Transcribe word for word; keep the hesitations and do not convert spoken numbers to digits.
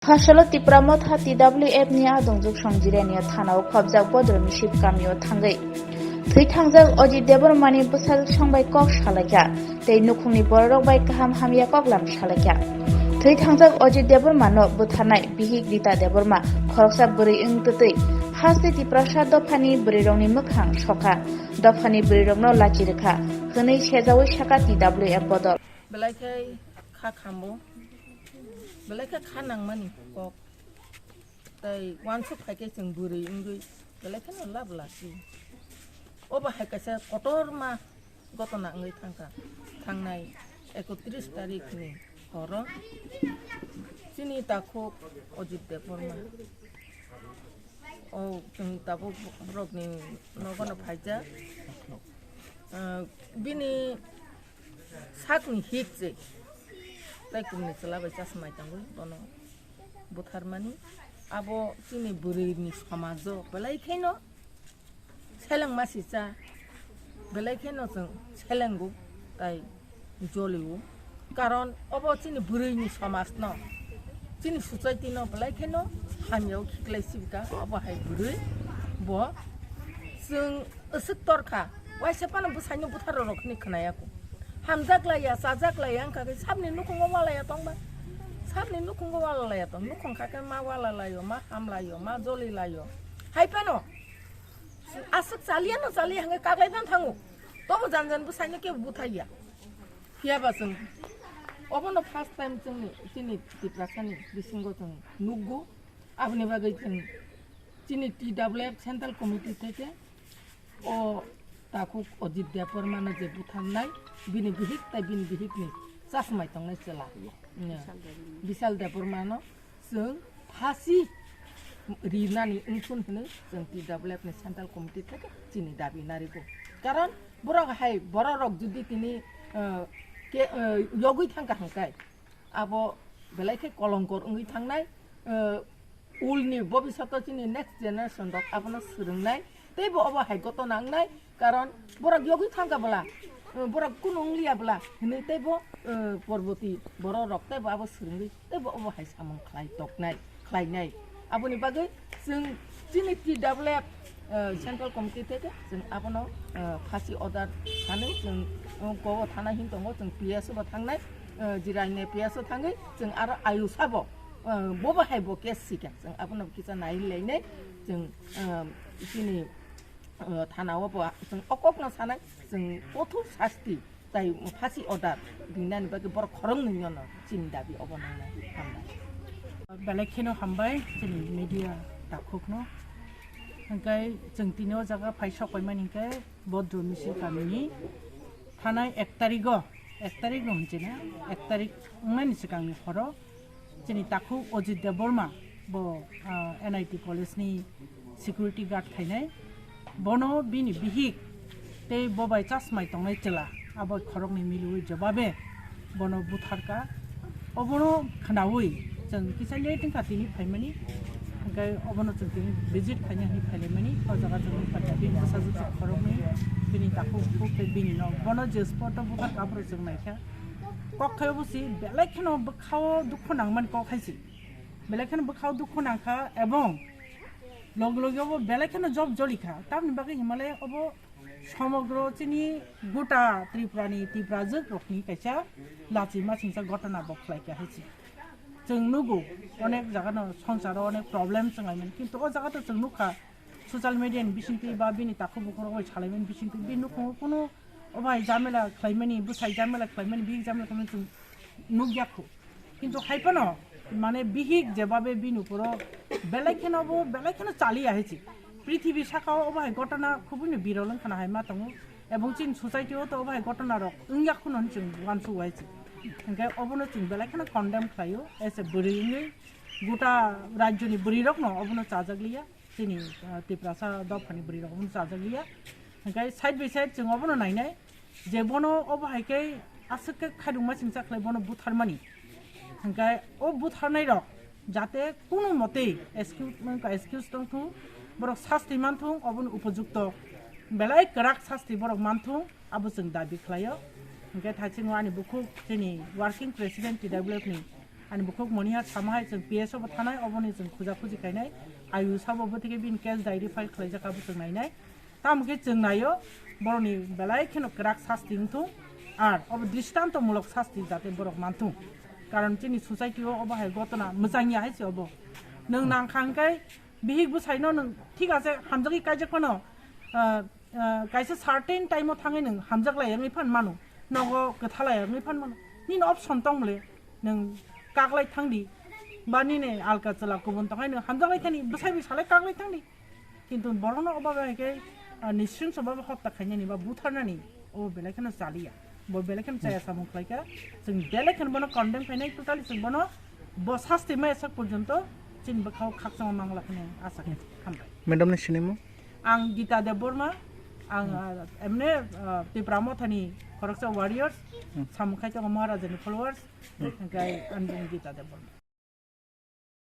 Phasalo Tipra Motha T W F ni adongjwk song Jirania thanao khopjak Bodromiship kamio thangwi thwi thangjak Ajit Debbarmani bwsajwk songbai kok salaikha tei nukhungni bororok bai kaham hamya koklam salaikha. Thwi thangjak Ajit Debbarmano butharnai bihik Rita Debbarma khoroksa bwrwi wng twtwi haste Tiprasa dophani bwrwirokni mwkhang sokha, dophani bwrwirokno lachi rwkha hwnwi sejaui sakha T W F bodol. Belai khe kha khambo, belai khe kha nangmani kok. Tei uansuk hai khe chwng bwrwi wngwi belai kheno lab lasi. Obo hai kaisa kotorma gotona wngwi thangkha. Thangnai ekotris tarikh ni horo chini takhuk Ajit Debbarma, o chwng tabuk borokni nogono phaijak. Ah, bini sakni hik se tei kumni chwla bai chasmai tangwi bono butharmani. Abo chini bwrwini somajo belai kheno seleng masicha, belai kheno chwng selengo tei jolio. Karon obo chini bwrwini somajno, chini society no belai kheno hamyao khiklai sibika. Obo hai bwrwi bo chwng aswk torkha, waisa phano bwsaino butharo rok hwnwi khwnaya kho. Hamjak laiya, chajak laiya wngkha khe sabni nukhungo walaya tongba. Sabni nukhungo walalaya tong. Nukhung kha khe ma walalaio, ma hamlaio, ma jolilaio. Hai phano aswk chaliya no chaliya hwnkhe kaklai phan thango. Tobo jan jan bwsaino kebo buthaiya. Phiya ba chwng obono first time chwngni chini Tiprasani bisingo chwng nukgo. Aboni bagwi chwng chini T W F Central Committee theke o takhuk Ajit Debbarmano je butharnai, bini bihik tei bini bihikni chasmai tongnai chwla, Bishal Debbarmano chwng phasi rinani wngthun hwnwi chwng T W F ni Central Committee theke chini dabi narigo. Karon borok hai bororok jodi tini, eh, ke, eh, yogwi thangkha hwnkhe, abo belai khe kolongkor wngwi thangnai, eh, ulni bobiswato chini next generation rok abono swrwngnai, teibo obo hai gotona wngnai, karon borok yogwi thangkha bwla, eh, borok kunu wngliya bwla hwnwi teibo, eh, porboti bororok teibo abo swrwngwi teibo obo hai samung khlai toknai, khlainai. Aboni bagwi chwng chini T W F, eh, Central Committee theke chwng abono, eh, phasi order sanwi chwng, eh, kobo thana hin tongo, chwng P S O bo thangnai, eh, Jirania P S O thangwi chwng aro ayusa bo, eh, bobo hai bo case sikha, chwng abono kisa nai lainai, chwng, eh, chini, eh, thana o bo chwng o kokno sanai, chwng kothok sasti tai phasi order rinani bagwi borok khoroknwi no chini dabi obo nangnai. Hambai. Belai kheno hambai chini media takhukno. Hwnkhe chwng tini o jaga phai sok paimani hwnkhe Bodro Misil kamini thanai ek tarigo, ek tarik no hwnchina, ek tarik wngmani swkangni horo chini takhuk Ajit Debbarma bo, ah, N I T college ni security guard khainai, bono bini bihik tei bo bai chasmai tongnai chwla abo khoroknwi miliwi jobabe bono butharka. Obono khwnaui chwng kisa late wngkha tini phaimani, hwnkhe obono chwng tini visit khaina hinwi phailaimani. O jaga chwng nukha bini bwsajwk chwng khoroknwi, bini takhuk bukhuk tei bini nok, bono je spot o butharka aphuru chwng naikha. Kok khai obo si belai kheno bwkhao dukhu nangmani kok hai si. Belai kheno bwkhao dukhu nangkha ebong log logi obo belai kheno job jolikha. Tamni bagwi hinmale obo somogro chini gota Tripura ni Tiprajwk rokni kaisa lachi masingcha gotona bo khlaikha hai si. Chwng nugo onek jaga no songsaro onek problem chwng laimani, kintu o jaga to chwng nukha social media ni bisingtwi ba bini takhuk bukhuk rok bai salaimani bisingtwi bini nukhungo kunu o bai jamela khlaimani, bwsai jamela khlaimani, bihik jamela khlaimani chwng nukya khu. Kintu hai phano mane bihik jebabe bini uporo belai kheno bo belai kheno chaliya hai si. Prithibi saka o obo hai gotona khubui no birol wngkhana hai ma tongo. Ebong chini society o to obo hai gotona rok wngya khuno chwng uansuk hai si. Hwnkhe obono chwng belai kheno condemn khlaio as a bwrwi wngwi gota rajyoni bwrwi rokno obono chajak liya. Chini, ah, Tiprasa dophani bwrwi rok obono chajak liya. Hwnkhe side by side chwng obono nainai je bono obo hai khe aswk khe khairokma singcha khlai bono butharmani. Hwnkhe o butharnai rok jate kunu motei excuse, excuse tong thung, borok sasti man thung, obono upojukto belai kwrak sasti borok man thung, abo chwng dabi khlaio. Hwnkhe thaiching ani bukhuk chini working president T W F ni Ani bukhuk moni ha sama hai chwng P S O bo thanai, oboni chwng khuja khuji khainai. Ayu sabo bo thike bin case diary file khlaijak abo chwng nainai. Tamo khe chwng naio, boroni belai kheno kwrak sasti wngthung. Ar obo dristanto mulok sasti jate borok manthung. Karon chini society o obo hai gotona mwchangya hai se obo. Nwng nang kha hwnkhe bihik bwsaino nwng thik ase hamjagwi kaijak phano, ah, ah, kaisa certain time o thangwi nwng hamjak lai wngwi phan mano, nogo kwtha lai wngwi phan mano. Nini option tong bole nwng kaklai thangdi, ba nini alka chwla kubun tongkhai nwng hamjak lai thani bwsai bai salai kaklai thangdi. Kintu borokno obo bai khe, ah, nisringso ba hotya khainani ba butharnani obo belai kheno chaliya. Bo belai kheno chaya samung khlaikha. Chwng belai kheno bono condemn khainai, totally chwng bono bo sasti maya sak porjonto chini bwkhao khakchangma mangla kheno asa khe hambai. Madam ni sinimung? Ang Gita Debbarma, ang, ah, emne, ah, Tipra Mothani khoroksa warriors, samung khai tongo Maharajani followers, hingkai ang Gita Debbarma.